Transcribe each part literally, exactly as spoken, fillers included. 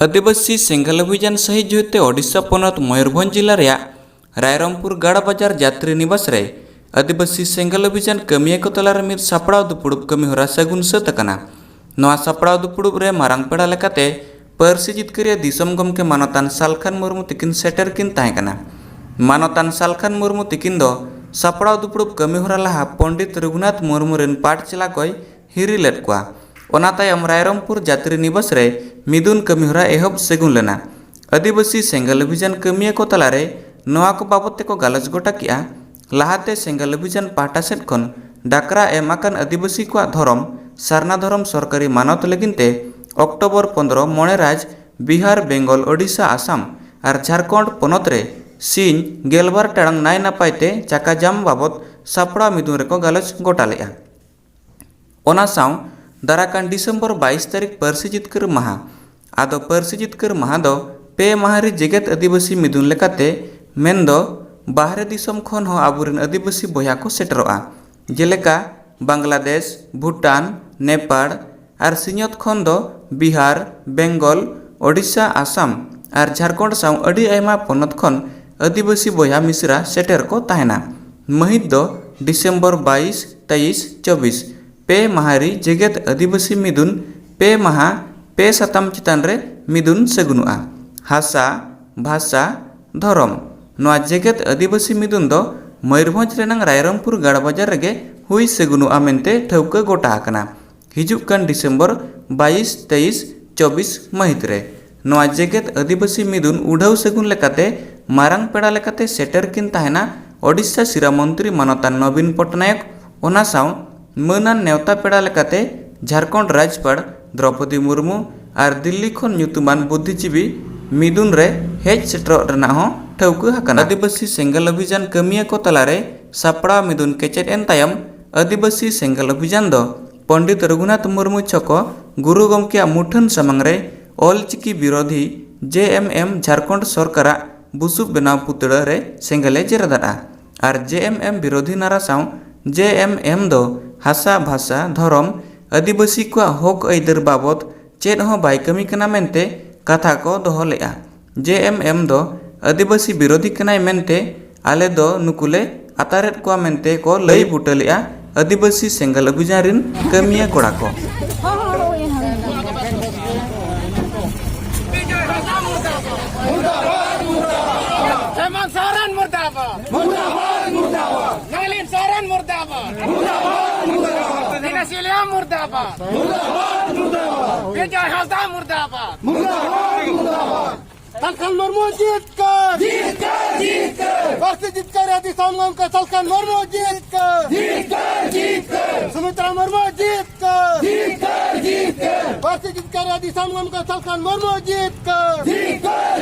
ᱟᱹᱫᱤᱵᱟᱹᱥᱤ ᱥᱮᱸᱜᱮᱞ ᱚᱵᱷᱤᱡᱟᱱ ᱥᱟᱹᱦᱤᱡ ᱦᱚᱭᱛᱮ ᱳᱰᱤᱥᱟ ᱯᱚᱱᱚᱛ ᱢᱚᱭᱩᱨᱵᱷᱚᱸᱡᱽ ᱡᱤᱞᱟ ᱨᱮᱭᱟᱜ ᱨᱟᱭᱨᱚᱝᱯᱩᱨ ᱜᱟᱲ ᱵᱟᱡᱟᱨ ᱡᱟᱛᱨᱤ ᱱᱤᱵᱟᱥ ᱨᱮ ᱟᱹᱫᱤᱵᱟᱹᱥᱤ ᱥᱮᱸᱜᱮᱞ ᱚᱵᱷᱤᱡᱟᱱ ᱠᱟᱹᱢᱤᱭᱟᱹ ᱠᱚ ᱛᱟᱞᱟᱨᱮ ᱢᱤᱫ ᱥᱟᱯᱲᱟᱣ ᱫᱩᱯᱲᱩᱵ ᱠᱟᱹᱢᱤ ᱦᱚᱨᱟ ᱥᱟᱹᱜᱩᱱ ᱥᱟᱹᱛ ᱟᱠᱟᱱᱟ᱾ ᱱᱚᱣᱟ ᱥᱟᱯᱲᱟᱣ ᱫᱩᱯᱲᱩᱵ ᱨᱮ ᱢᱟᱨᱟᱝ ᱯᱮᱲᱟ ᱞᱮᱠᱟᱛᱮ ᱯᱟᱹᱨᱥᱤ ᱡᱤᱛᱠᱟᱹᱨᱤᱭᱟᱹ ᱫᱤᱥᱚᱢ ᱜᱚᱢᱠᱮ ᱢᱟᱱᱚᱛᱟᱱ ᱥᱟᱞᱠᱷᱟᱱ ᱢᱩᱨᱢᱩ ᱛᱤᱠᱤᱱ ᱥᱮᱴᱮᱨ ᱠᱤᱱ ᱛᱟᱦᱮᱸ ᱠᱟᱱᱟ᱾ ᱢᱟᱱᱚᱛᱟᱱ ᱥᱟᱞᱠᱷᱟᱱ ᱢᱩᱨᱢᱩ ᱛᱤᱠᱤᱱ ᱫᱚ ᱥᱟᱯᱲᱟᱣ ᱫᱩᱯᱲᱩᱵ ᱠᱟᱹᱢᱤ ᱦᱚᱨᱟ ᱞᱟᱦᱟ ᱯᱚᱱᱰᱤᱛ ᱨᱚᱜᱷᱩᱱᱟᱛᱷ ᱢᱩᱨᱢᱩ ᱨᱮᱱ ᱯᱟᱴ ᱪᱮᱞᱟ ᱠᱚᱭ ᱦᱤᱨᱤ ᱞᱮᱫ ᱠᱚᱣᱟ᱾ ᱚᱱᱟ ᱛᱟᱭᱚᱢ ᱨᱟᱭᱨᱚᱝᱯᱩᱨ ᱡᱟᱛᱨᱤ ᱱᱤᱵᱟᱥ ᱨᱮ ᱢᱤᱫᱩᱱ ᱠᱟᱹᱢᱤ ᱦᱚᱨᱟ ᱮᱦᱚᱵ ᱥᱟᱹᱜᱩᱱ ᱞᱮᱱᱟ᱾ ᱟᱹᱫᱤᱵᱟᱹᱥᱤ ᱥᱮᱸᱜᱮᱞ ᱚᱵᱷᱤᱡᱟᱱ ᱠᱟᱹᱢᱤᱭᱟᱹ ᱠᱚ ᱛᱟᱞᱟᱨᱮ ᱱᱚᱣᱟ ᱠᱚ ᱵᱟᱵᱚᱛ ᱛᱮᱠᱚ ᱜᱟᱞᱚᱪ ᱜᱚᱴᱟ ᱠᱮᱫᱼᱟ᱾ ᱞᱟᱦᱟᱛᱮ ᱥᱮᱸᱜᱮᱞ ᱚᱵᱷᱤᱡᱟᱱ ᱯᱟᱦᱴᱟ ᱥᱮᱫ ᱠᱷᱚᱱ ᱰᱟᱠᱨᱟ ᱮᱢ ᱟᱠᱟᱱ ᱟᱹᱫᱤᱵᱟᱹᱥᱤ ᱠᱚᱣᱟᱜ ᱫᱷᱚᱨᱚᱢ ᱥᱟᱨᱱᱟ ᱫᱷᱚᱨᱚᱢ ᱥᱚᱨᱠᱟᱨᱤ ᱢᱟᱱᱚᱛ ᱞᱟᱹᱜᱤᱫ ᱛᱮ ᱚᱠᱴᱳᱵᱚᱨ ᱯᱚᱱᱫᱽᱨᱚ ᱢᱚᱬᱮ ᱨᱟᱡᱽ ᱵᱤᱦᱟᱨ, ᱵᱮᱝᱜᱚᱞ, ᱳᱰᱤᱥᱟ, ᱟᱥᱟᱢ ᱟᱨ ᱡᱷᱟᱲᱠᱷᱚᱸᱰ ᱯᱚᱱᱚᱛ ᱨᱮ ᱥᱤᱧ ᱜᱮᱞᱵᱟᱨ ᱴᱟᱲᱟᱝ ᱱᱟᱭ ᱱᱟᱯᱟᱭ ᱛᱮ ᱪᱟᱠᱟ ᱡᱟᱢ ᱵᱟᱵᱚᱛ ᱥᱟᱯᱲᱟᱣ ᱢᱤᱫᱩᱱ ᱨᱮᱠᱚ ᱜᱟᱞᱚᱪ ᱜᱚᱴᱟ ᱞᱮᱫᱼᱟ᱾ ᱚᱱᱟ ᱥᱟᱶ ᱫᱟᱨᱟᱠᱟᱱ ᱰᱤᱥᱮᱢᱵᱚᱨ ᱵᱟᱭᱤᱥ ᱛᱟᱹᱨᱤᱠᱷ ᱯᱟᱹᱨᱥᱤ ᱡᱤᱛᱠᱟᱹᱨ ᱢᱟᱦᱟ᱾ ᱟᱫᱚ ᱯᱟᱹᱨᱥᱤ ᱡᱤᱛᱠᱟᱹᱨ ᱢᱟᱦᱟ ᱫᱚ ᱯᱮ ᱢᱟᱦᱟ ᱨᱮ ᱡᱮᱜᱮᱛ ᱟᱹᱫᱤᱵᱟᱹᱥᱤ ᱢᱤᱫᱩᱱ ᱞᱮᱠᱟᱛᱮ, ᱢᱮᱱᱫᱚ ᱵᱟᱦᱨᱮ ᱫᱤᱥᱚᱢ ᱠᱷᱚᱱ ᱦᱚᱸ ᱟᱵᱚᱨᱮᱱ ᱟᱹᱫᱤᱵᱟᱹᱥᱤ ᱵᱚᱭᱦᱟ ᱠᱚ ᱥᱮᱴᱮᱨᱚᱜᱼᱟ, ᱡᱮᱞᱮᱠᱟ ᱵᱟᱝᱞᱟᱫᱮᱥ, ᱵᱷᱩᱴᱟᱱ, ᱱᱮᱯᱟᱲ ᱟᱨ ᱥᱤᱧᱚᱛ ᱠᱷᱚᱱ ᱫᱚ ᱵᱤᱦᱟᱨ, ᱵᱮᱝᱜᱚᱞ, ᱳᱰᱤᱥᱟ, ᱟᱥᱟᱢ ᱟᱨ ᱡᱷᱟᱲᱠᱷᱚᱸᱰ ᱥᱟᱶ ᱟᱹᱰᱤ ᱟᱭᱢᱟ ᱯᱚᱱᱚᱛ ᱠᱷᱚᱱ ᱟᱹᱫᱤᱵᱟᱹᱥᱤ ᱵᱚᱭᱦᱟ ᱢᱤᱥᱨᱟ ᱥᱮᱴᱮᱨ ᱠᱚ ᱛᱟᱦᱮᱱᱟ᱾ ᱢᱟᱹᱦᱤᱛ ᱫᱚ ᱰᱤᱥᱮᱢᱵᱚᱨ ᱵᱟᱭᱤᱥ, ᱛᱮᱭᱤᱥ, ᱪᱚᱵᱵᱤᱥ, ᱯᱮ ᱢᱟᱦᱟ ᱨᱮ ᱡᱮᱜᱮᱛ ᱟᱹᱫᱤᱵᱟᱹᱥᱤ ᱢᱤᱫᱩᱱ, ᱯᱮ ᱢᱟᱦᱟ, ᱯᱮ ᱥᱟᱛᱟᱢ ᱪᱮᱛᱟᱱ ᱨᱮ ᱢᱤᱫᱩᱱ ᱥᱟᱹᱜᱩᱱᱚᱜᱼᱟ᱾ ᱦᱟᱥᱟ, ᱵᱷᱟᱥᱟ, ᱫᱷᱚᱨᱚᱢ᱾ ᱱᱚᱣᱟ ᱡᱮᱜᱮᱛ ᱟᱹᱫᱤᱵᱟᱹᱥᱤ ᱢᱤᱫᱩᱱ ᱫᱚ ᱢᱚᱭᱩᱨᱵᱷᱚᱸᱡᱽ ᱨᱮᱱᱟᱝ ᱨᱟᱭᱨᱚᱝᱯᱩᱨ ᱜᱟᱲ ᱵᱟᱡᱟᱨ ᱨᱮᱜᱮ ᱦᱩᱭ ᱥᱟᱹᱜᱩᱱᱚᱜᱼᱟ ᱢᱮᱱᱛᱮ ᱴᱷᱟᱹᱣᱠᱟᱹ ᱜᱚᱴᱟ ᱟᱠᱟᱱᱟ᱾ ᱦᱤᱡᱩᱜ ᱠᱟᱱ ᱰᱤᱥᱮᱢᱵᱚᱨ ᱵᱟᱭᱤᱥ, ᱛᱮᱭᱤᱥ, ᱪᱚᱵᱵᱤᱥ ᱢᱟᱹᱦᱤᱛ ᱨᱮ ᱱᱚᱣᱟ ᱡᱮᱜᱮᱛ ᱟᱹᱫᱤᱵᱟᱹᱥᱤ ᱢᱤᱫᱩᱱ ᱩᱰᱷᱟᱹᱣ ᱥᱟᱹᱜᱩᱱ ᱞᱮᱠᱟᱛᱮ ᱢᱟᱨᱟᱝ ᱯᱮᱲᱟ ᱞᱮᱠᱟᱛᱮ ᱥᱮᱴᱮᱨ ᱠᱤᱱ ᱛᱟᱦᱮᱱᱟ ᱳᱰᱤᱥᱟ ᱥᱤᱨᱟ ᱢᱚᱱᱛᱨᱤ ᱢᱟᱱᱚᱛᱟᱱ ᱱᱚᱵᱤᱱ ᱯᱚᱴᱱᱟᱭᱚᱠ, ᱚᱱᱟ ᱥᱟᱶ ᱢᱟᱹᱱᱟᱱ ᱱᱮᱣᱛᱟ ᱯᱮᱲᱟ ᱞᱮᱠᱟᱛᱮ ᱡᱷᱟᱲᱠᱷᱚᱸᱰ ᱨᱟᱡᱽᱯᱟᱲ ᱫᱨᱚᱯᱚᱫᱤ ᱢᱩᱨᱢᱩ ᱟᱨ ᱫᱤᱞᱞᱤ ᱠᱷᱚᱱ ᱧᱩᱛᱩᱢᱟᱱ ᱵᱩᱫᱽᱫᱷᱤᱡᱤᱵᱤ ᱢᱤᱫᱩᱱ ᱨᱮ ᱦᱮᱡ ᱥᱮᱴᱮᱨᱚᱜ ᱨᱮᱱᱟᱜ ᱦᱚᱸ ᱴᱷᱟᱹᱣᱠᱟᱹ ᱟᱠᱟᱱᱟ᱾ ᱟᱹᱫᱤᱵᱟᱹᱥᱤ ᱥᱮᱸᱜᱮᱞ ᱚᱵᱷᱤᱡᱟᱱ ᱠᱟᱹᱢᱤᱭᱟᱹ ᱠᱚ ᱛᱟᱞᱟᱨᱮ ᱥᱟᱯᱲᱟᱣ ᱢᱤᱫᱩᱱ ᱠᱮᱪᱮᱫ ᱮᱱ ᱛᱟᱭᱚᱢ, ᱟᱹᱫᱤᱵᱟᱹᱥᱤ ᱥᱮᱸᱜᱮᱞ ᱚᱵᱷᱤᱡᱟᱱ ᱫᱚ ᱯᱚᱱᱰᱤᱛ ᱨᱚᱜᱷᱩᱱᱟᱛᱷ ᱢᱩᱨᱢᱩ ᱪᱷᱚᱠᱚ ᱜᱩᱨᱩ ᱜᱚᱢᱠᱮᱭᱟᱜ ᱢᱩᱴᱷᱟᱹᱱ ᱥᱟᱢᱟᱝ ᱨᱮ ᱚᱞ ᱪᱤᱠᱤ ᱵᱤᱨᱳᱫᱷᱤ ᱡᱮ ᱮᱢ ᱮᱢ ᱡᱷᱟᱲᱠᱷᱚᱸᱰ ᱥᱚᱨᱠᱟᱨᱟᱜ ᱵᱩᱥᱩᱵ ᱵᱮᱱᱟᱣ ᱯᱩᱛᱲᱟᱹ ᱨᱮ ᱥᱮᱸᱜᱮᱞ ᱮ ᱡᱮᱨᱮᱫ ᱟᱫᱼᱟ᱾ ᱟᱨ ᱡᱮ ᱮᱢ ᱮᱢ ᱵᱤᱨᱳᱫᱷᱤ ᱱᱟᱨᱟ ᱥᱟᱶ ᱡᱮ ᱮᱢ ᱮᱢ ᱫᱚ ᱦᱟᱥᱟ, ᱵᱷᱟᱥᱟ, ᱫᱷᱚᱨᱚᱢ, ᱟᱹᱫᱤᱵᱟᱹᱥᱤ ᱠᱚᱣᱟᱜ ᱦᱚᱠ ᱟᱹᱭᱫᱟᱹᱨ ᱵᱟᱵᱚᱛ ᱪᱮᱫ ᱦᱚᱸ ᱵᱟᱭ ᱠᱟᱹᱢᱤ ᱠᱟᱱᱟ ᱢᱮᱱᱛᱮ ᱠᱟᱛᱷᱟ ᱠᱚ ᱫᱚᱦᱚ ᱞᱮᱫᱼᱟ᱾ ᱡᱮ ᱮᱢ ᱮᱢ ᱫᱚ ᱟᱹᱫᱤᱵᱟᱹᱥᱤ ᱵᱤᱨᱳᱫᱷᱤ ᱠᱟᱱᱟᱭ ᱢᱮᱱᱛᱮ ᱟᱞᱮ ᱫᱚ ᱱᱩᱠᱩ ᱞᱮ ᱟᱛᱟᱨᱮᱫ ᱠᱚᱣᱟ ᱢᱮᱱᱛᱮ ᱠᱚ ᱞᱟᱹᱭ ᱵᱩᱴᱟᱹ ᱞᱮᱫᱼᱟ ᱟᱹᱫᱤᱵᱟᱹᱥᱤ ᱥᱮᱸᱜᱮᱞ ᱚᱵᱷᱤᱡᱟᱱ ᱨᱤᱱ ᱠᱟᱹᱢᱤᱭᱟᱹ ᱠᱚᱲᱟ ᱠᱚ᱾ ᱦᱮᱢᱚᱱᱛ ᱥᱚᱨᱮᱱ ᱢᱩᱨᱫᱟᱵᱟᱫ। ᱱᱟᱞᱤᱱ ᱥᱚᱨᱮᱱ ᱢᱩᱨᱫᱟᱵᱟᱫ। ᱫᱤᱱᱮᱥ ᱤᱞᱤᱭᱟ ᱢᱩᱨᱫᱟᱵᱟᱫ। ᱵᱤᱡᱚᱭ ᱦᱟᱸᱥᱫᱟ ᱢᱩᱨᱫᱟᱵᱟᱫ। ᱥᱟᱞᱠᱷᱟᱱ ᱢᱩᱨᱢᱩ ᱡᱤᱛᱠᱟᱹᱨ। ᱯᱟᱹᱨᱥᱤ ᱡᱤᱛᱠᱟᱹᱨ ᱨᱮ ᱫᱤᱥᱚᱢ ᱜᱚᱢᱠᱮ ᱥᱟᱞᱠᱷᱟᱱ ᱢᱩᱨᱢᱩ ᱡᱤᱛᱠᱟᱹᱨ। ᱥᱩᱢᱤᱛᱨᱟ ᱢᱩᱨᱢᱩ ᱡᱤᱛᱠᱟᱹᱨ। ᱯᱟᱹᱨᱥᱤ ᱡᱤᱛᱠᱟᱹᱨ ᱨᱮ ᱫᱤᱥᱚᱢ ᱜᱚᱢᱠᱮ ᱥᱟᱞᱠᱷᱟᱱ ᱢᱩᱨᱢᱩ ᱡᱤᱛᱠᱟᱹᱨ।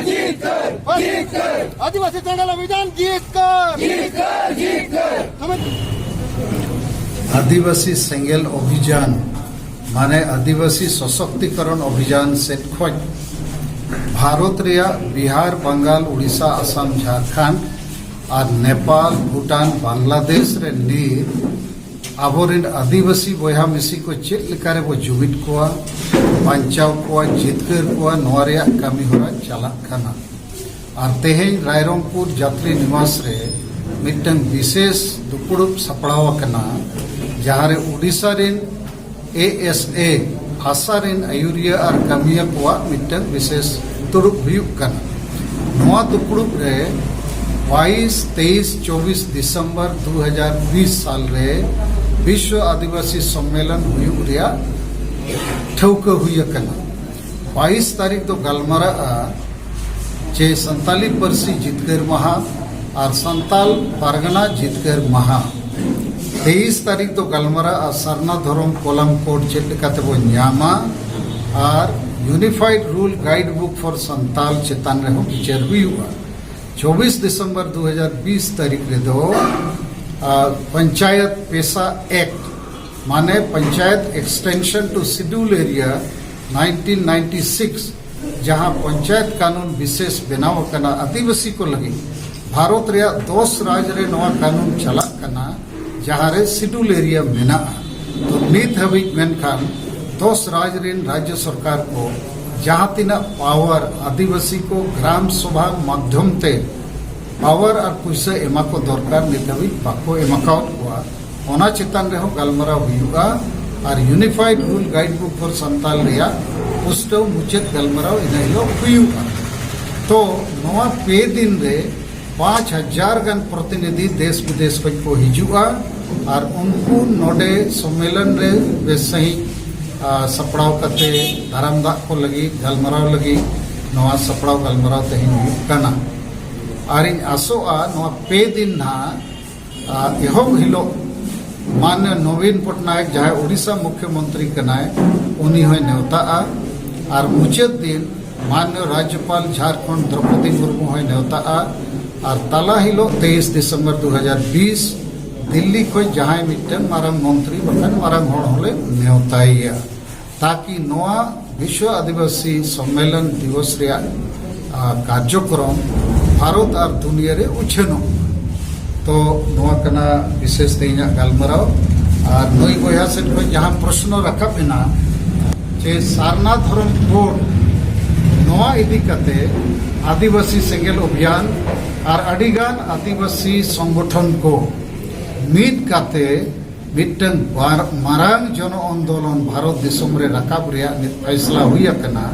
ᱯᱟᱹᱨᱥᱤ ᱟᱹᱫᱤᱵᱟᱹᱥᱤ ᱥᱮᱸᱜᱮᱞ ᱚᱵᱷᱤᱡᱟᱱ ᱡᱤᱛᱠᱟᱹᱨ। ᱥᱩᱢᱤᱛ- ᱟᱹᱫᱤᱵᱟᱹᱥᱤ ᱥᱮᱸᱜᱮᱞ ᱚᱵᱷᱤᱡᱟᱱ ᱢᱟᱱᱮ ᱟᱹᱫᱤᱵᱟᱹᱥᱤ ᱥᱚᱥᱚᱠᱛᱤᱠᱚᱨᱚᱱ ᱚᱵᱷᱤᱡᱟᱱ ᱥᱮᱫ ᱠᱷᱚᱱ ᱵᱷᱟᱨᱚᱛ ᱨᱮᱭᱟᱜ ᱵᱤᱦᱟᱨ, ᱵᱟᱝᱜᱟᱞ, ᱩᱲᱤᱥᱥᱟ, ᱟᱥᱟᱢ, ᱡᱷᱟᱲᱠᱷᱚᱸᱰ ᱟᱨ ᱱᱮᱯᱟᱞ, ᱵᱷᱩᱴᱟᱱ, ᱵᱟᱝᱞᱟᱫᱮᱥ ᱨᱮ ᱱᱤᱛ ᱟᱵᱚᱨᱮᱱ ᱟᱹᱫᱤᱵᱟᱹᱥᱤ ᱵᱚᱭᱦᱟ ᱢᱤᱥᱤ ᱠᱚ ᱪᱮᱫ ᱞᱮᱠᱟ ᱨᱮᱵᱚ ᱡᱩᱢᱤᱫ ᱠᱚᱣᱟ, ᱵᱟᱧᱪᱟᱣ ᱠᱚᱣᱟ, ᱡᱤᱛᱠᱟᱹᱨ ᱠᱚᱣᱟ, ᱱᱚᱣᱟ ᱨᱮᱭᱟᱜ ᱠᱟᱹᱢᱤ ᱦᱚᱨᱟ ᱪᱟᱞᱟᱜ ᱠᱟᱱᱟ᱾ ᱟᱨ ᱛᱮᱦᱮᱧ ᱨᱟᱭᱨᱚᱝᱯᱩᱨ ᱡᱟᱛᱨᱤ ᱱᱤᱵᱟᱥ ᱨᱮ ᱢᱤᱫᱴᱟᱝ ᱵᱤᱥᱮᱥ ᱫᱩᱯᱲᱩᱵ ᱥᱟᱯᱲᱟᱣ ᱟᱠᱟᱱᱟ, ᱡᱟᱦᱟᱸ ᱨᱮ ᱳᱰᱤᱥᱟ ᱨᱮᱱ ᱮ ᱮᱥ ᱮ ᱦᱟᱥᱟ ᱨᱮᱱ ᱟᱹᱭᱩᱨᱤᱭᱟᱹ ᱟᱨ ᱠᱟᱹᱢᱤᱭᱟᱹ ᱠᱚᱣᱟᱜ ᱢᱤᱫᱴᱟᱝ ᱵᱤᱥᱮᱥ ᱫᱩᱲᱩᱵ ᱦᱩᱭᱩᱜ ᱠᱟᱱᱟ᱾ ᱱᱚᱣᱟ ᱫᱩᱯᱲᱩᱵ ᱨᱮ ᱵᱟᱭᱤᱥ, ᱛᱮᱭᱤᱥ, ᱪᱚᱵᱵᱤᱥ ᱰᱤᱥᱮᱢᱵᱚᱨ ᱫᱩ ᱦᱟᱡᱟᱨ ᱵᱤᱥ ᱥᱟᱞ ᱨᱮ ᱵᱤᱥᱣᱚ ᱟᱹᱫᱤᱵᱟᱹᱥᱤ ᱥᱚᱢᱢᱮᱞᱚᱱ ᱦᱩᱭᱩᱜ ᱨᱮᱭᱟᱜ ᱴᱷᱟᱹᱣᱠᱟᱹ ᱦᱩᱭ ᱟᱠᱟᱱᱟ᱾ ᱵᱟᱭᱤᱥ ᱛᱟᱹᱨᱤᱠᱷ ᱫᱚ ᱜᱟᱞᱢᱟᱨᱟᱜᱼᱟ ᱪᱮ ᱥᱟᱱᱛᱟᱞᱤ ᱯᱟᱹᱨᱥᱤ ᱡᱤᱛᱠᱟᱹᱨ ᱢᱟᱦᱟ ᱟᱨ ᱥᱟᱱᱛᱟᱞ ᱯᱟᱨᱜᱟᱱᱟ ᱡᱤᱛᱠᱟᱹᱨ ᱢᱟᱦᱟ᱾ ᱛᱮᱭᱤᱥ ᱛᱟᱹᱨᱤᱠᱷ ᱫᱚ ᱜᱟᱞᱢᱟᱨᱟᱜᱼᱟ ᱥᱟᱨᱱᱟ ᱫᱷᱚᱨᱚᱢ ᱠᱚᱞᱟᱢ ᱠᱳᱰ ᱪᱮᱫ ᱞᱮᱠᱟ ᱛᱮᱵᱚᱱ ᱧᱟᱢᱟ ᱟᱨ Unified Rule Guide Book for Santal ᱪᱮᱛᱟᱱ ᱨᱮᱦᱚᱸ ᱵᱤᱪᱟᱹᱨ ᱦᱩᱭᱩᱜᱼᱟ᱾ ᱪᱚᱵᱵᱤᱥ ᱰᱤᱥᱮᱢᱵᱚᱨ ᱫᱩ ᱦᱟᱡᱟᱨ ᱵᱤᱥ ᱛᱟᱹᱨᱤᱠᱷ ᱨᱮᱫᱚ ᱟᱨ ᱯᱚᱧᱪᱟᱭᱚᱛ ᱯᱮᱥᱟ ᱮᱠᱴ ᱢᱟᱱᱮ Panchayat Extension to Schedule Area nineteen ninety six, ᱡᱟᱦᱟᱸ ᱯᱚᱧᱪᱟᱭᱮᱛ ᱠᱟᱹᱱᱩᱱ ᱵᱤᱥᱮᱥ ᱵᱮᱱᱟᱣ ᱟᱠᱟᱱᱟ ᱟᱹᱫᱤᱵᱟᱹᱥᱤ ᱠᱚ ᱞᱟᱹᱜᱤᱫ᱾ ᱵᱷᱟᱨᱚᱛ ᱨᱮᱭᱟᱜ ᱫᱚᱥ ᱨᱟᱡᱽ ᱨᱮ ᱱᱚᱣᱟ ᱠᱟᱹᱱᱩᱱ ᱪᱟᱞᱟᱜ ᱠᱟᱱᱟ, ᱡᱟᱦᱟᱸ ᱨᱮ ᱥᱤᱰᱩᱞ ᱮᱨᱤᱭᱟ ᱢᱮᱱᱟᱜᱼᱟ᱾ ᱛᱚ ᱱᱤᱛ ᱦᱟᱹᱵᱤᱡ ᱢᱮᱱᱠᱷᱟᱱ ᱫᱚᱥ ᱨᱟᱡᱽ ᱨᱮᱱ ᱨᱟᱡᱽᱡᱚ ᱥᱚᱨᱠᱟᱨ ᱠᱚ ᱡᱟᱦᱟᱸ ᱛᱤᱱᱟᱹᱜ ᱯᱟᱣᱟᱨ ᱟᱹᱫᱤᱵᱟᱹᱥᱤ ᱠᱚ ᱜᱨᱟᱢ ᱥᱚᱵᱷᱟ ᱢᱟᱫᱽᱫᱷᱚᱢ ᱛᱮ ᱯᱟᱣᱟᱨ ᱟᱨ ᱯᱩᱭᱥᱟᱹ ᱮᱢᱟ ᱠᱚ ᱫᱚᱨᱠᱟᱨ, ᱱᱤᱛ ᱦᱟᱹᱵᱤᱡ ᱵᱟᱠᱚ ᱮᱢ ᱟᱠᱟᱣᱟᱫ ᱠᱚᱣᱟ᱾ ᱚᱱᱟ ᱪᱮᱛᱟᱱ ᱨᱮᱦᱚᱸ ᱜᱟᱞᱢᱟᱨᱟᱣ ᱦᱩᱭᱩᱜᱼᱟ᱾ ᱟᱨ Unified Rule Guide Book for Santal ᱨᱮᱭᱟᱜ ᱯᱩᱥᱴᱟᱹᱣ ᱢᱩᱪᱟᱹᱫ ᱜᱟᱞᱢᱟᱨᱟᱣ ᱤᱱᱟᱹ ᱦᱤᱞᱳᱜ ᱦᱩᱭᱩᱜᱼᱟ᱾ ᱛᱚ ᱱᱚᱣᱟ ᱯᱮ ᱫᱤᱱ ᱨᱮ ᱯᱟᱸᱪ ᱦᱟᱡᱟᱨ ᱜᱟᱱ ᱯᱨᱚᱛᱤᱱᱤᱫᱷᱤ ᱫᱮᱥ ᱵᱤᱫᱮᱥ ᱠᱷᱚᱱ ᱠᱚ ᱦᱤᱡᱩᱜᱼᱟ᱾ ᱟᱨ ᱩᱱᱠᱩ ᱱᱚᱰᱮ ᱥᱚᱢᱢᱮᱞᱚᱱ ᱨᱮ ᱵᱮᱥ ᱥᱟᱺᱦᱤᱡ, ᱟ, ᱥᱟᱯᱲᱟᱣ ᱠᱟᱛᱮ ᱫᱟᱨᱟᱢ ᱫᱟᱜ ᱠᱚ ᱞᱟᱹᱜᱤᱫ, ᱜᱟᱞᱢᱟᱨᱟᱣ ᱞᱟᱹᱜᱤᱫ ᱱᱚᱣᱟ ᱥᱟᱯᱲᱟᱣ ᱜᱟᱞᱢᱟᱨᱟᱣ ᱛᱮᱦᱮᱧ ᱦᱩᱭᱩᱜ ᱠᱟᱱᱟ᱾ ᱟᱨᱤᱧ ᱟᱥᱚᱜᱼᱟ ᱱᱚᱣᱟ ᱯᱮ ᱫᱤᱱ ᱱᱟᱦᱟᱜ, ᱟ, ᱮᱦᱚᱵ ᱦᱤᱞᱳᱜ ᱢᱟᱱᱱᱤᱭᱚ ᱱᱚᱵᱤᱱ ᱯᱚᱴᱱᱟᱭᱮᱠ, ᱡᱟᱦᱟᱸᱭ ᱳᱰᱤᱥᱟ ᱢᱩᱠᱷᱭᱚᱢᱚᱱᱛᱨᱤ ᱠᱟᱱᱟᱭ, ᱩᱱᱤ ᱦᱚᱸᱭ ᱱᱮᱣᱛᱟᱜᱼᱟ᱾ ᱟᱨ ᱢᱩᱪᱟᱹᱫ ᱫᱤᱱ ᱢᱟᱱᱱᱤᱭᱚ ᱨᱟᱡᱽᱡᱚᱯᱟᱞ ᱡᱷᱟᱲᱠᱷᱚᱸᱰ ᱫᱨᱚᱯᱚᱫᱤ ᱢᱩᱨᱢᱩ ᱦᱚᱸᱭ ᱱᱮᱣᱛᱟᱜᱼᱟ᱾ ᱟᱨ ᱛᱟᱞᱟ ᱦᱤᱞᱳᱜ ᱛᱮᱭᱤᱥ ᱰᱤᱥᱮᱢᱵᱚᱨ ᱫᱩ ᱦᱟᱡᱟᱨ ᱵᱤᱥ ᱫᱤᱞᱞᱤ ᱠᱷᱚᱱ ᱡᱟᱦᱟᱸᱭ ᱢᱤᱫᱴᱟᱝ ᱢᱟᱨᱟᱝ ᱢᱚᱱᱛᱨᱤ ᱵᱟᱠᱷᱟᱱ ᱢᱟᱨᱟᱝ ᱦᱚᱲ ᱦᱚᱸᱞᱮ ᱱᱮᱣᱛᱟᱭᱮᱭᱟ, ᱛᱟᱠᱤ ᱱᱚᱣᱟ ᱵᱤᱥᱣᱚ ᱟᱹᱫᱤᱵᱟᱹᱥᱤ ᱥᱚᱢᱢᱮᱞᱚᱱ ᱫᱤᱵᱚᱥ ᱨᱮᱭᱟᱜ, ᱟ, ᱠᱟᱨᱡᱚᱠᱨᱚᱢ ᱵᱷᱟᱨᱚᱛ ᱟᱨ ᱫᱩᱱᱤᱭᱟᱹ ᱨᱮ ᱩᱪᱷᱟᱹᱱᱚᱜ᱾ ᱛᱚ ᱱᱚᱣᱟ ᱠᱟᱱᱟ ᱵᱤᱥᱮᱥ ᱛᱮᱦᱮᱧᱟᱜ ᱜᱟᱞᱢᱟᱨᱟᱣ᱾ ᱟᱨ ᱱᱩᱭ ᱵᱚᱭᱦᱟ ᱥᱮᱫ ᱠᱷᱚᱱ ᱡᱟᱦᱟᱸ ᱯᱨᱚᱥᱱᱚ ᱨᱟᱠᱟᱵ ᱮᱱᱟ ᱡᱮ ᱥᱟᱨᱱᱟ ᱫᱷᱚᱨᱚᱢ ᱠᱳᱰ, ᱱᱚᱣᱟ ᱤᱫᱤ ᱠᱟᱛᱮ ᱟᱹᱫᱤᱵᱟᱹᱥᱤ ᱥᱮᱸᱜᱮᱞ ᱚᱵᱷᱤᱭᱟᱱ ᱟᱨ ᱟᱹᱰᱤᱜᱟᱱ ᱟᱹᱫᱤᱵᱟᱹᱥᱤ ᱥᱚᱝᱜᱚᱴᱷᱚᱱ ᱠᱚ ᱢᱤᱫ ᱠᱟᱛᱮ ᱢᱤᱫᱴᱟᱝ ᱵᱟᱨ-, ᱢᱟᱨᱟᱝ ᱡᱚᱱᱚ ᱟᱱᱫᱳᱞᱚᱱ ᱵᱷᱟᱨᱚᱛ ᱫᱤᱥᱚᱢ ᱨᱮ ᱨᱟᱠᱟᱵ ᱨᱮᱭᱟᱜ ᱢᱤᱫ ᱯᱷᱟᱭᱥᱞᱟ ᱦᱩᱭ ᱟᱠᱟᱱᱟ᱾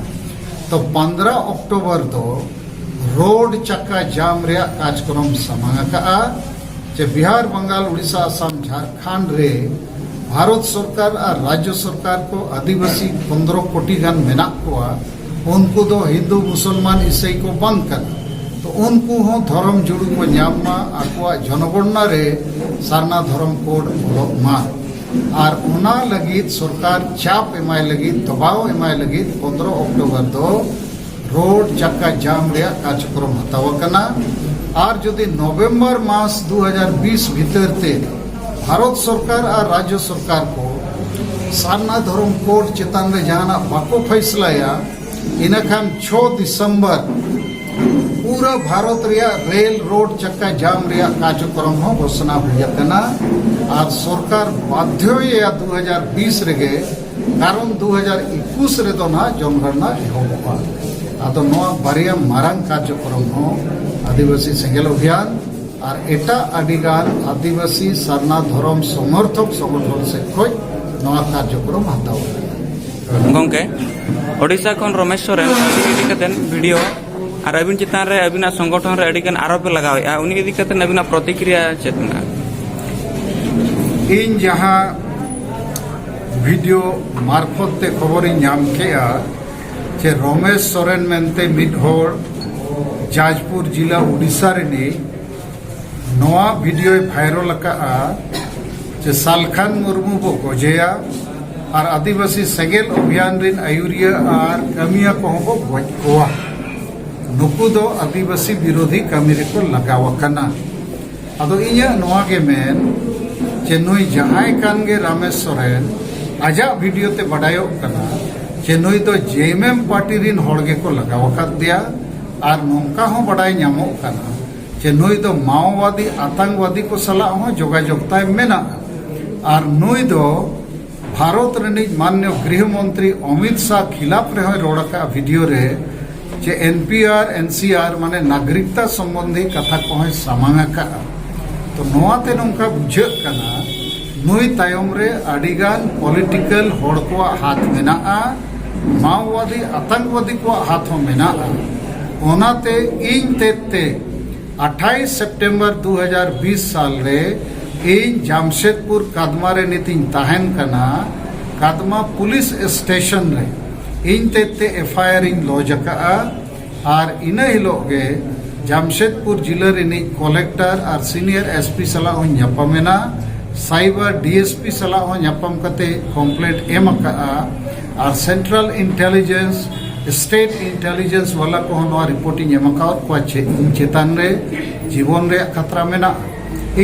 ᱛᱚ ᱯᱚᱱᱫᱽᱨᱚ ᱚᱠᱴᱳᱵᱚᱨ ᱫᱚ ᱨᱳᱰ ᱪᱟᱠᱟ ᱡᱟᱢ ᱨᱮᱭᱟᱜ ᱠᱟᱨᱡᱚᱠᱨᱚᱢ ᱥᱟᱢᱟᱝ ᱟᱠᱟᱜᱼᱟ᱾ ᱡᱮ ᱵᱤᱦᱟᱨ, ᱵᱟᱝᱜᱟᱞ, ᱩᱲᱤᱥᱥᱟ, ᱟᱥᱟᱢ, ᱡᱷᱟᱲᱠᱷᱚᱸᱰ ᱨᱮ ᱵᱷᱟᱨᱚᱛ ᱥᱚᱨᱠᱟᱨ ᱟᱨ ᱨᱟᱡᱽᱡᱚ ᱥᱚᱨᱠᱟᱨ ᱠᱚ ᱟᱹᱫᱤᱵᱟᱹᱥᱤ ᱯᱚᱱᱫᱽᱨᱚ ᱠᱳᱴᱤ ᱜᱟᱱ ᱢᱮᱱᱟᱜ ᱠᱚᱣᱟ, ᱩᱱᱠᱩ ᱫᱚ ᱦᱤᱱᱫᱩ, ᱢᱩᱥᱚᱞᱢᱟᱱ, ᱤᱥᱟᱹᱭ ᱠᱚ ᱵᱟᱝ ᱠᱟᱱᱟ᱾ ᱛᱚ ᱩᱱᱠᱩ ᱦᱚᱸ ᱫᱷᱚᱨᱚᱢ ᱡᱩᱲᱩ ᱠᱚ ᱧᱟᱢ ᱢᱟ, ᱟᱠᱚᱣᱟᱜ ᱡᱚᱱᱚᱜᱚᱬᱱᱟ ᱨᱮ ᱥᱟᱨᱱᱟ ᱫᱷᱚᱨᱚᱢ ᱠᱳᱰ ᱚᱞᱚᱜ ᱢᱟ᱾ ᱟᱨ ᱚᱱᱟ ᱞᱟᱹᱜᱤᱫ ᱥᱚᱨᱠᱟᱨ ᱪᱟᱯ ᱮᱢᱟᱭ ᱞᱟᱹᱜᱤᱫ, ᱫᱚᱵᱟᱣ ᱮᱢᱟᱭ ᱞᱟᱹᱜᱤᱫ ᱯᱚᱱᱫᱽᱨᱚ ᱚᱠᱴᱳᱵᱚᱨ ᱫᱚ ᱨᱳᱰ ᱪᱟᱠᱟ ᱡᱟᱢ ᱨᱮᱭᱟᱜ ᱠᱟᱨᱡᱚᱠᱨᱚᱢ ᱦᱟᱛᱟᱣ ᱟᱠᱟᱱᱟ᱾ ᱟᱨ ᱡᱩᱫᱤ ᱱᱚᱵᱷᱮᱢᱵᱚᱨ ᱢᱟᱥ ᱫᱩ ᱦᱟᱡᱟᱨ ᱵᱤᱥ ᱵᱷᱤᱛᱟᱹᱨ ᱛᱮ ᱵᱷᱟᱨᱚᱛ ᱥᱚᱨᱠᱟᱨ ᱟᱨ ᱨᱟᱡᱽᱡᱚ ᱥᱚᱨᱠᱟᱨ ᱠᱚ ᱥᱟᱨᱱᱟ ᱫᱷᱚᱨᱚᱢ ᱠᱳᱰ ᱪᱮᱛᱟᱱ ᱨᱮ ᱡᱟᱦᱟᱱᱟᱜ ᱵᱟᱠᱚ ᱯᱷᱟᱭᱥᱞᱟᱭᱟ, ᱤᱱᱟᱹᱠᱷᱟᱱ ᱪᱷᱚ ᱰᱤᱥᱮᱢᱵᱚᱨ ᱯᱩᱨᱟᱹ ᱵᱷᱟᱨᱚᱛ ᱨᱮᱭᱟᱜ ᱨᱮᱞ, ᱨᱳᱰ ᱪᱟᱠᱟ ᱡᱟᱢ ᱨᱮᱭᱟᱜ ᱠᱟᱨᱡᱚᱠᱨᱚᱢ ᱦᱚᱸ ᱜᱷᱳᱥᱚᱱᱟ ᱦᱩᱭ ᱟᱠᱟᱱᱟ᱾ ᱟᱨ ᱥᱚᱨᱠᱟᱨ ᱵᱟᱫᱷᱭᱚᱭᱮᱭᱟ ᱫᱩ ᱦᱟᱡᱟᱨ ᱵᱤᱥ ᱨᱮᱜᱮ ᱠᱟᱨᱚᱱ ᱫᱩ ᱦᱟᱡᱟᱨ ᱮᱠᱩᱥ ᱨᱮᱫᱚ ᱱᱟᱦᱟᱜ ᱡᱚᱱᱜᱚᱬᱱᱟ ᱮᱦᱚᱵᱚᱜᱼᱟ᱾ ᱟᱫᱚ ᱱᱚᱣᱟ ᱵᱟᱨᱭᱟ ᱢᱟᱨᱟᱝ ᱠᱟᱨᱡᱚᱠᱨᱚᱢ ᱦᱚᱸ ᱟᱹᱫᱤᱵᱟᱹᱥᱤ ᱥᱮᱸᱜᱮᱞ ᱚᱵᱷᱤᱭᱟᱱ ᱟᱨ ᱮᱴᱟᱜ ᱟᱹᱰᱤᱜᱟᱱ ᱟᱹᱫᱤᱵᱟᱹᱥᱤ ᱥᱟᱨᱱᱟ ᱫᱷᱚᱨᱚᱢ ᱥᱚᱢᱚᱨᱛᱷᱚᱠ ᱥᱚᱝᱜᱚᱴᱷᱚᱱ ᱥᱮᱫ ᱠᱷᱚᱱ ᱱᱚᱣᱟ ᱠᱟᱨᱡᱚᱠᱨᱚᱢ ᱦᱟᱛᱟᱣ ᱟᱠᱟᱱᱟ᱾ ᱜᱚᱢᱠᱮ, ᱳᱰᱤᱥᱟ ᱠᱷᱚᱱ ᱨᱚᱢᱮᱥ ᱥᱚᱨᱮᱱ ᱤᱫᱤ ᱠᱟᱛᱮ ᱵᱷᱤᱰᱤᱭᱳ ᱟᱨ ᱟᱹᱵᱤᱱ ᱪᱮᱛᱟᱱ ᱨᱮ ᱟᱹᱵᱤᱱᱟᱜ ᱥᱚᱝᱜᱚᱴᱷᱚᱱ ᱨᱮ ᱟᱹᱰᱤᱜᱟᱱ ᱟᱨᱳᱯ ᱮ ᱞᱟᱜᱟᱣᱮᱫᱼᱟ, ᱩᱱᱤ ᱤᱫᱤ ᱠᱟᱛᱮ ᱟᱹᱵᱤᱱᱟᱜ ᱯᱨᱚᱛᱤᱠᱨᱤᱭᱟ ᱪᱮᱫ ᱢᱮᱱᱟᱜᱼᱟ? ᱤᱧ ᱡᱟᱦᱟᱸ ᱵᱷᱤᱰᱤᱭᱳ ᱢᱟᱨᱯᱷᱚᱛ ᱛᱮ ᱠᱷᱚᱵᱚᱨᱤᱧ ᱧᱟᱢ ᱠᱮᱜᱼᱟ ᱡᱮ ᱨᱚᱢᱮᱥ ᱥᱚᱨᱮᱱ ᱢᱮᱱᱛᱮ ᱢᱤᱫ ᱦᱚᱲ ᱡᱟᱡᱽᱯᱩᱨ ᱡᱤᱞᱟ ᱩᱰᱤᱥᱟ ᱨᱤᱱᱤᱡ ᱱᱚᱣᱟ ᱵᱷᱤᱰᱤᱭᱳᱭ ᱵᱷᱟᱭᱨᱟᱞ ᱟᱠᱟᱫᱼᱟ ᱡᱮ ᱥᱟᱞᱠᱷᱟᱱ ᱢᱩᱨᱢᱩ ᱵᱚ ᱜᱚᱡᱮᱭᱟ ᱟᱨ ᱟᱹᱫᱤᱵᱟᱹᱥᱤ ᱥᱮᱸᱜᱮᱞ ᱚᱵᱷᱤᱭᱟᱱ ᱨᱤᱱ ᱟᱹᱭᱩᱨᱤᱭᱟᱹ ᱟᱨ ᱠᱟᱹᱢᱤᱭᱟᱹ ᱠᱚᱦᱚᱸ ᱵᱚ ᱜᱚᱡ ᱠᱚᱣᱟ᱾ ᱱᱩᱠᱩ ᱫᱚ ᱟᱹᱫᱤᱵᱟᱹᱥᱤ ᱵᱤᱨᱳᱫᱷᱤ ᱠᱟᱹᱢᱤ ᱨᱮᱠᱚ ᱞᱟᱜᱟᱣ ᱟᱠᱟᱱᱟ᱾ ᱟᱫᱚ ᱤᱧᱟᱹᱜ ᱱᱚᱣᱟ ᱜᱮ ᱢᱮᱱ ᱡᱮ ᱱᱩᱭ ᱡᱟᱦᱟᱸᱭ ᱠᱟᱱ ᱜᱮ ᱨᱟᱢᱮᱥ ᱥᱚᱨᱮᱱ, ᱟᱡᱟᱜ ᱵᱷᱤᱰᱤᱭᱳ ᱛᱮ ᱵᱟᱰᱟᱭᱚᱜ ᱠᱟᱱᱟ ᱡᱮ ᱱᱩᱭ ᱫᱚ ᱡᱮ ᱮᱢ ᱮᱢ ᱯᱟᱨᱴᱤ ᱨᱤᱱ ᱦᱚᱲ ᱜᱮᱠᱚ ᱞᱟᱜᱟᱣ ᱟᱠᱟᱫ ᱫᱮᱭᱟ᱾ ᱟᱨ ᱱᱚᱝᱠᱟ ᱦᱚᱸ ᱵᱟᱰᱟᱭ ᱧᱟᱢᱚᱜ ᱠᱟᱱᱟ ᱡᱮ ᱱᱩᱭ ᱫᱚ ᱢᱟᱣᱳᱣᱟᱫᱤ ᱟᱛᱟᱝᱠᱵᱟᱫᱤ ᱠᱚ ᱥᱟᱞᱟᱜ ᱦᱚᱸ ᱡᱳᱜᱟᱡᱳᱜᱽ ᱛᱟᱭ ᱢᱮᱱᱟᱜᱼᱟ᱾ ᱟᱨ ᱱᱩᱭ ᱫᱚ ᱵᱷᱟᱨᱚᱛ ᱨᱤᱱᱤᱡ ᱢᱟᱱᱱᱚ ᱜᱨᱤᱦᱚ ᱢᱚᱱᱛᱨᱤ ᱚᱢᱤᱛ ᱥᱟᱦ ᱠᱷᱤᱞᱟᱯ ᱨᱮᱦᱚᱸᱭ ᱨᱚᱲ ᱟᱠᱟᱫᱼᱟ ᱵᱷᱤᱰᱤᱭᱳ ᱨᱮ ᱡᱮ ᱮᱱ ᱯᱤ ᱟᱨ, ᱮᱱ ᱥᱤ ᱟᱨ ᱢᱟᱱᱮ ᱱᱟᱜᱚᱨᱤᱠᱛᱟ ᱥᱚᱢᱵᱚᱱᱫᱷᱤ ᱠᱟᱛᱷᱟ ᱠᱚᱦᱚᱸᱭ ᱥᱟᱢᱟᱝ ᱟᱠᱟᱫᱼᱟ᱾ ᱛᱚ ᱱᱚᱣᱟᱛᱮ ᱱᱚᱝᱠᱟ ᱵᱩᱡᱷᱟᱹᱜ ᱠᱟᱱᱟ ᱱᱩᱭ ᱛᱟᱭᱚᱢ ᱨᱮ ᱟᱹᱰᱤᱜᱟᱱ ᱯᱚᱞᱤᱴᱤᱠᱟᱞ ᱦᱚᱲ ᱠᱚᱣᱟᱜ ᱦᱟᱛ ᱢᱮᱱᱟᱜᱼᱟ, ᱢᱟᱣᱳᱣᱟᱫᱤ ᱟᱛᱟᱝᱠᱵᱟᱫᱤ ᱠᱚᱣᱟᱜ ᱦᱟᱛ ᱦᱚᱸ ᱢᱮᱱᱟᱜᱼᱟ᱾ ᱚᱱᱟᱛᱮ ᱤᱧ ᱛᱮᱫ ᱛᱮ ᱟᱴᱷᱟᱭᱤᱥ ᱥᱮᱯᱴᱮᱢᱵᱚᱨ ᱫᱩ ᱦᱟᱡᱟᱨ ᱵᱤᱥ ᱥᱟᱞ ᱨᱮ ᱤᱧ ᱡᱟᱢᱥᱮᱫᱽᱯᱩᱨ ᱠᱟᱫᱢᱟ ᱨᱮ ᱱᱤᱛ ᱤᱧ ᱛᱟᱦᱮᱱ ᱠᱟᱱᱟ, ᱠᱟᱫᱢᱟ ᱯᱩᱞᱤᱥ ᱥᱴᱮᱥᱚᱱ ᱨᱮ ᱤᱧ ᱛᱮᱫ ᱛᱮ ᱮᱯᱷ ᱟᱭ ᱟᱨ ᱤᱧ ᱞᱚᱡᱽ ᱟᱠᱟᱫᱼᱟ᱾ ᱟᱨ ᱤᱱᱟᱹ ᱦᱤᱞᱳᱜ ᱜᱮ ᱡᱟᱢᱥᱮᱫᱽᱯᱩᱨ ᱡᱤᱞᱟᱹ ᱨᱤᱱᱤᱡ ᱠᱚᱞᱮᱠᱴᱚᱨ ᱟᱨ ᱥᱤᱱᱤᱭᱚᱨ ᱮᱥ ᱯᱤ ᱥᱟᱞᱟᱜ ᱦᱚᱸᱧ ᱧᱟᱯᱟᱢ ᱮᱱᱟ᱾ ᱥᱟᱭᱵᱟᱨ ᱰᱤ ᱮᱥ ᱯᱤ ᱥᱟᱞᱟᱜ ᱦᱚᱸ ᱧᱟᱯᱟᱢ ᱠᱟᱛᱮ ᱠᱚᱢᱯᱞᱮᱱᱴ ᱮᱢ ᱟᱠᱟᱫᱼᱟ᱾ ᱟᱨ ᱥᱮᱱᱴᱨᱟᱞ ᱤᱱᱴᱮᱞᱤᱡᱮᱱᱥ, ᱥᱴᱮᱴ ᱤᱱᱴᱮᱞᱤᱡᱮᱱᱥ ᱵᱟᱞᱟ ᱠᱚᱦᱚᱸ ᱱᱚᱣᱟ ᱨᱤᱯᱳᱨᱴ ᱤᱧ ᱮᱢ ᱟᱠᱟᱣᱟᱫ ᱠᱚᱣᱟ ᱪᱮᱫ ᱤᱧ ᱪᱮᱛᱟᱱ ᱨᱮ ᱡᱤᱵᱚᱱ ᱨᱮᱭᱟᱜ ᱠᱷᱟᱛᱨᱟ ᱢᱮᱱᱟᱜᱼᱟ᱾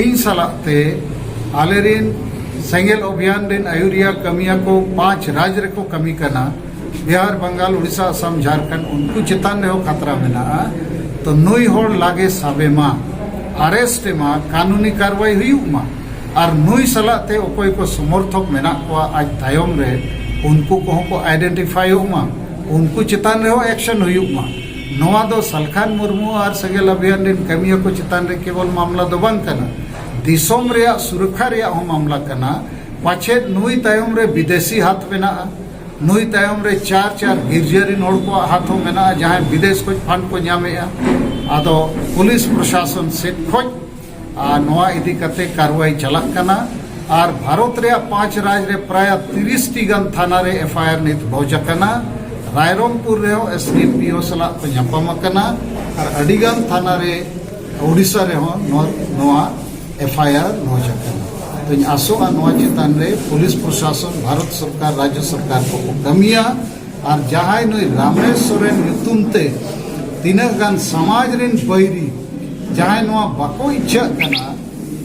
ᱤᱧ ᱥᱟᱞᱟᱜ ᱛᱮ ᱟᱞᱮ ᱨᱤᱱ ᱥᱮᱸᱜᱮᱞ ᱚᱵᱷᱤᱭᱟᱱ ᱨᱤᱱ ᱟᱹᱭᱩᱨᱤᱭᱟᱹ ᱠᱟᱹᱢᱤᱭᱟᱹ ᱠᱚ ᱯᱟᱸᱪ ᱨᱟᱡᱽ ᱨᱮᱠᱚ ᱠᱟᱹᱢᱤ ᱠᱟᱱᱟ, ᱵᱤᱦᱟᱨ, ᱵᱟᱝᱜᱟᱞ, ᱩᱲᱤᱥᱥᱟ, ᱟᱥᱟᱢ, ᱡᱷᱟᱲᱠᱷᱚᱸᱰ, ᱩᱱᱠᱩ ᱪᱮᱛᱟᱱ ᱨᱮᱦᱚᱸ ᱠᱷᱟᱛᱨᱟ ᱢᱮᱱᱟᱜᱼᱟ᱾ ᱛᱚ ᱱᱩᱭ ᱦᱚᱲ ᱞᱟᱜᱮ ᱥᱟᱵᱮ ᱢᱟ, ᱟᱨᱮᱥᱴ ᱮ ᱢᱟ, ᱠᱟᱹᱱᱩᱱᱤ ᱠᱟᱨᱣᱟᱭ ᱦᱩᱭᱩᱜ ᱢᱟ᱾ ᱟᱨ ᱱᱩᱭ ᱥᱟᱞᱟᱜ ᱛᱮ ᱚᱠᱚᱭ ᱠᱚ ᱥᱚᱢᱚᱨᱛᱷᱚᱠ ᱢᱮᱱᱟᱜ ᱠᱚᱣᱟ ᱟᱡ ᱛᱟᱭᱚᱢ ᱨᱮ, ᱩᱱᱠᱩ ᱠᱚᱦᱚᱸ ᱠᱚ ᱟᱭᱰᱮᱱᱴᱤᱯᱷᱟᱭᱚᱜ ᱢᱟ, ᱩᱱᱠᱩ ᱪᱮᱛᱟᱱ ᱨᱮᱦᱚᱸ ᱮᱠᱥᱚᱱ ᱦᱩᱭᱩᱜ ᱢᱟ᱾ ᱱᱚᱣᱟ ᱫᱚ ᱥᱟᱞᱠᱷᱟᱱ ᱢᱩᱨᱢᱩ ᱟᱨ ᱥᱮᱸᱜᱮᱞ ᱚᱵᱷᱤᱭᱟᱱ ᱨᱮᱱ ᱠᱟᱹᱢᱤᱭᱟᱹ ᱠᱚ ᱪᱮᱛᱟᱱ ᱨᱮ ᱠᱮᱵᱚᱞ ᱢᱟᱢᱞᱟ ᱫᱚ ᱵᱟᱝ ᱠᱟᱱᱟ᱾ ᱫᱤᱥᱚᱢ ᱨᱮᱭᱟᱜ ᱥᱩᱨᱚᱠᱠᱷᱟ ᱨᱮᱭᱟᱜ ᱦᱚᱸ ᱢᱟᱢᱞᱟ ᱠᱟᱱᱟ᱾ ᱯᱟᱪᱮᱫ ᱱᱩᱭ ᱛᱟᱭᱚᱢ ᱨᱮ ᱵᱤᱫᱮᱥᱤ ᱦᱟᱛ ᱢᱮᱱᱟᱜᱼᱟ, ᱱᱩᱭ ᱛᱟᱭᱚᱢ ᱨᱮ ᱪᱟᱨ ᱪᱟᱨ ᱜᱤᱨᱡᱟᱹ ᱨᱮᱱ ᱦᱚᱲ ᱠᱚᱣᱟᱜ ᱦᱟᱛ ᱦᱚᱸ ᱢᱮᱱᱟᱜᱼᱟ, ᱡᱟᱦᱟᱸᱭ ᱵᱤᱫᱮᱥ ᱠᱷᱚᱱ ᱯᱷᱟᱱᱰ ᱠᱚ ᱧᱟᱢᱮᱜᱼᱟ᱾ ᱟᱫᱚ ᱯᱩᱞᱤᱥ ᱯᱨᱚᱥᱟᱥᱚᱱ ᱥᱮᱫ ᱠᱷᱚᱱ ᱟᱨ ᱱᱚᱣᱟ ᱤᱫᱤ ᱠᱟᱛᱮ ᱠᱟᱨᱣᱟᱭ ᱪᱟᱞᱟᱜ ᱠᱟᱱᱟ᱾ ᱟᱨ ᱵᱷᱟᱨᱚᱛ ᱨᱮᱭᱟᱜ ᱯᱟᱸᱪ ᱨᱟᱡᱽ ᱨᱮ ᱯᱨᱟᱭ ᱛᱤᱨᱤᱥ ᱴᱤ ᱜᱟᱱ ᱛᱷᱟᱱᱟ ᱨᱮ ᱮᱯᱷ ᱟᱭ ᱟᱨ ᱱᱤᱛ ᱞᱚᱡᱽ ᱟᱠᱟᱱᱟ᱾ ᱨᱟᱭᱨᱚᱝᱯᱩᱨ ᱨᱮᱦᱚᱸ ᱮᱥ ᱰᱤ ᱯᱤ ᱳ ᱥᱟᱞᱟᱜ ᱠᱚ ᱧᱟᱯᱟᱢ ᱟᱠᱟᱱᱟ᱾ ᱟᱨ ᱟᱹᱰᱤ ᱜᱟᱱ ᱛᱷᱟᱱᱟ ᱨᱮ ᱳᱰᱤᱥᱟ ᱨᱮᱦᱚᱸ ᱱᱚᱣᱟ, ᱱᱚᱣᱟ ᱮᱯᱷ ᱟᱭ ᱟᱨ ᱞᱚᱡᱽ ᱟᱠᱟᱱᱟ᱾ ᱛᱚᱧ ᱟᱥᱚᱜᱼᱟ ᱱᱚᱣᱟ ᱪᱮᱛᱟᱱ ᱨᱮ ᱯᱩᱞᱤᱥ ᱯᱨᱚᱥᱟᱥᱚᱱ, ᱵᱷᱟᱨᱚᱛ ᱥᱚᱨᱠᱟᱨ, ᱨᱟᱡᱽᱡᱚ ᱥᱚᱨᱠᱟᱨ ᱠᱚᱠᱚ ᱠᱟᱹᱢᱤᱭᱟ᱾ ᱟᱨ ᱡᱟᱦᱟᱸᱭ ᱱᱩᱭ ᱨᱟᱢᱮᱥ ᱥᱚᱨᱮᱱ ᱧᱩᱛᱩᱢ ᱛᱮ ᱛᱤᱱᱟᱹᱜ ᱜᱟᱱ ᱥᱚᱢᱟᱡᱽ ᱨᱮᱱ ᱵᱟᱹᱭᱨᱤ, ᱡᱟᱦᱟᱸᱭ ᱱᱚᱣᱟ ᱵᱟᱠᱚ ᱤᱪᱪᱷᱟᱹᱜ ᱠᱟᱱᱟ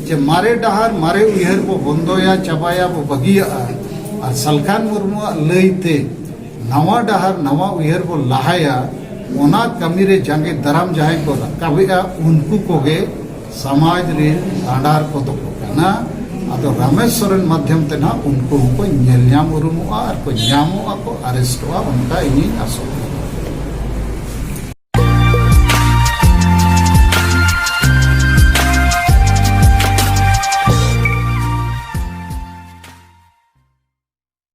ᱡᱮ ᱢᱟᱨᱮ ᱰᱟᱦᱟᱨ, ᱢᱟᱨᱮ ᱩᱭᱦᱟᱹᱨ ᱵᱚ ᱵᱚᱱᱫᱚᱭᱟ, ᱪᱟᱵᱟᱭᱟ, ᱵᱚ ᱵᱟᱹᱜᱤᱭᱟᱜᱼᱟ, ᱟᱨ ᱥᱟᱞᱠᱷᱟᱱ ᱢᱩᱨᱢᱩᱣᱟᱜ ᱞᱟᱹᱭᱛᱮ ᱱᱟᱣᱟ ᱰᱟᱦᱟᱨ, ᱱᱟᱣᱟ ᱩᱭᱦᱟᱹᱨ ᱵᱚ ᱞᱟᱦᱟᱭᱟ, ᱚᱱᱟ ᱠᱟᱹᱢᱤᱨᱮ ᱡᱟᱸᱜᱮ ᱫᱟᱨᱟᱢ ᱡᱟᱦᱟᱸᱭ ᱠᱚ ᱨᱟᱠᱟᱵᱮᱜᱼᱟ, ᱩᱱᱠᱩ ᱠᱚᱜᱮ ᱥᱚᱢᱟᱡᱽ ᱨᱮᱱ ᱰᱟᱸᱰᱟᱨ ᱠᱚᱫᱚ ᱠᱚ ᱠᱟᱱᱟ᱾ ᱟᱫᱚ ᱨᱟᱢᱮᱥ ᱥᱚᱨᱮᱱ ᱢᱟᱫᱽᱫᱷᱚᱢ ᱛᱮ ᱱᱟᱦᱟᱜ ᱩᱱᱠᱩ ᱦᱚᱸᱠᱚ ᱧᱮᱞ ᱧᱟᱢ ᱩᱨᱩᱢᱚᱜᱼᱟ ᱟᱨ ᱠᱚ ᱧᱟᱢᱚᱜᱼᱟ, ᱠᱚ ᱟᱨᱮᱥᱴᱚᱜᱼᱟ, ᱚᱱᱠᱟ ᱤᱧᱤᱧ ᱟᱥᱚᱜᱼᱟ᱾